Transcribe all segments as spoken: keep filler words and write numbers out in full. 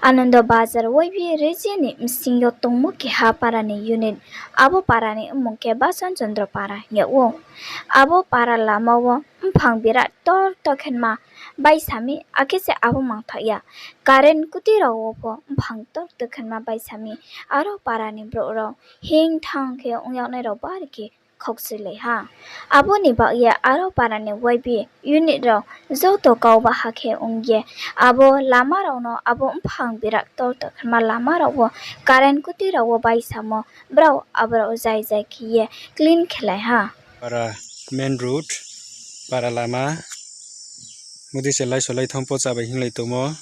Anando Bazar Y B A region ni bsing yo tongmo keha para ni unit, abo para ni mmung khe Basan Chandra para hing yag ou. Abo para lama wo mphang birat ktor ktor khe ma baisa mi, akhe se abo mangthaoh ya, current kuti rao wo pho mphang ktor ktor khe ma baisa mi, aro para ni brouh rao hing thang khe ong yagnai rao bari khe khaukchuilai ha. Abo ni baoh ye aro para ni Y B A unit rao joto kau baha khe ong ye, abo lama rao no abo mphang birat ktor ktor khe ma lama rao wo current kuti rao wo baisamo brao abo rao zai zai khe ye clean khelai ha. Para main road, para lama, bodei se laiso laithang pocha bai hinglai tongmo.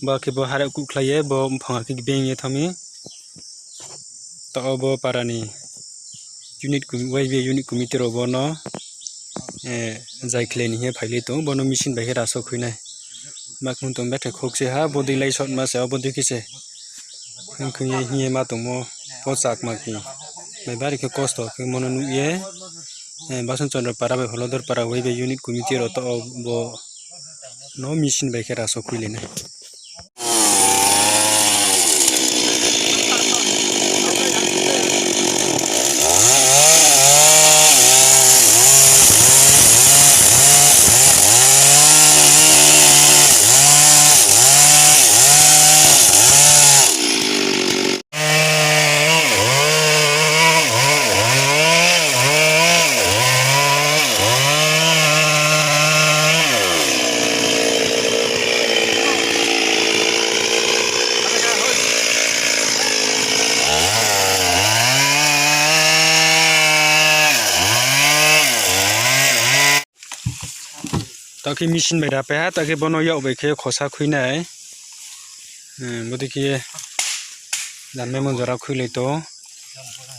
Bo khe bo hare kuhkhlai ye bo mphang akhe beng ye thanng mi. Taoh wo bo para ni unit com-, Y B A unit committee rao bo no, eh, zai khlai ni hing ye phailai tong ou, bo no machine bai khe raso khui nai. Ma khung tong betha khokse ha, bodei lai sotma se, bodei khe se. Hing khe ye hing ye ma tongmo, pocha kma khe. Mai bari khe kosto khe mo no nuh ye, eh, Basan Chandra para bai Holodor para Y B A unit committee rao taoh wo bo no machine bai khe raso khuilai nai. Taoh khe machine bai rapai ha, taoh khe bo no yak bai khe khosa khui nai. Hmm, bodei khe ye jang maimo jora khuilai tong ou.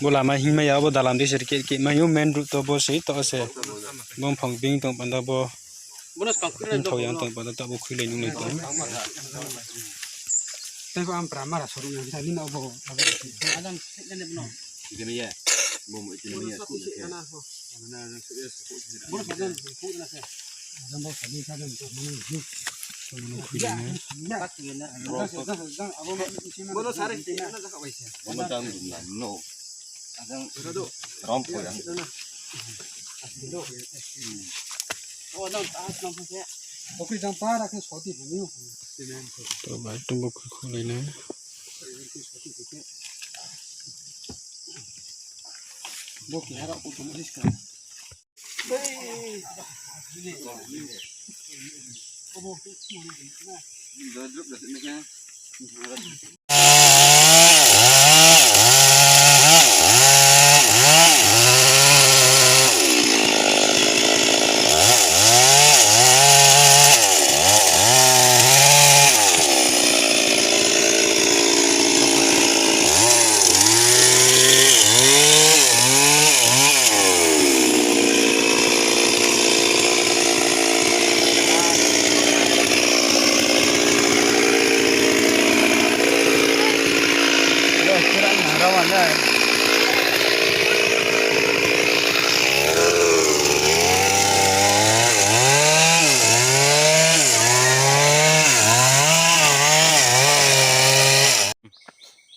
Bo lama hingmai ya, bo dalam dei se khe, khe mai ou, main road to bo se, taoh se. Bo mphang beng tong panda bo. Mthao yang tong panda taoh bo khuilai nunglai tong ou. To bai, tumbo khuikhu lai nai.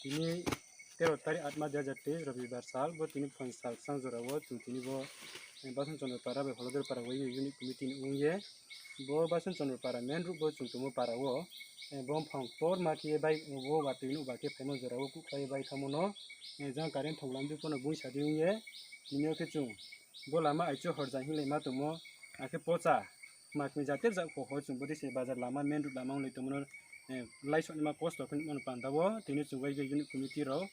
Tini tero tarik atma dui hajar teis, Robibar sal, bo tini phaing sal kchang jora wo chung tini bo, eh, Basan Chandra para bai Holodor para Y B A unit committee ni ong ye, bo Basan Chandra para main road bo chung tongmo para wo, eh, bo mphang ktor ma khe ye bai, bo watoi nuh ba khe phaimo jora wo kuhkhlai ye bai thanngmo no, eh, jang current thonglam di pho no bungsa di ong ye, tini yo khe chung bo lama aichu horja hinglai ma tongmo, akhe pocha, ma khe jate jak pho ho chung bodei se bazar lama, main road lama onglai tongmo no, eh, lai sotnaima kosto khe nuhmo no panda wo, tini chung Y B A unit committee rao,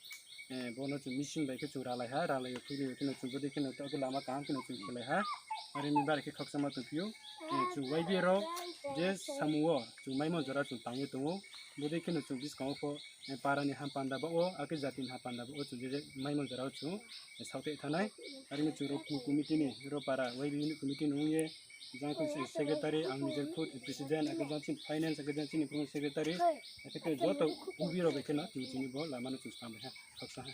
eh, bo no chung machine bai khe chung ralai ha, ralai yo khuilai yo khe no chung bodei khe no taoh khe lama kaham khe no chung khelai ha, are ni bari khe khakchangma tongphi ou, eh, chung Y B A rao je samung wo chung maimo jora chung tang ye tong ou, bodei khe no chung buskang wo pho, eh, para ni hampanda baoh wo, akhe jati ni hampanda baoh wo chung je je maimo jora wo chung, eh, saohteh thanng nai, are ni chung rao committee ni, rao para Y B A unit committee ni ong ye, jang khe se secretary, ang nijer khud president, akhe jang chini finance, akhe jang chini program secretary, akhe te joto ubi rao bai khe no tini tini bo lama no chung stam bai ha, khakchang ha.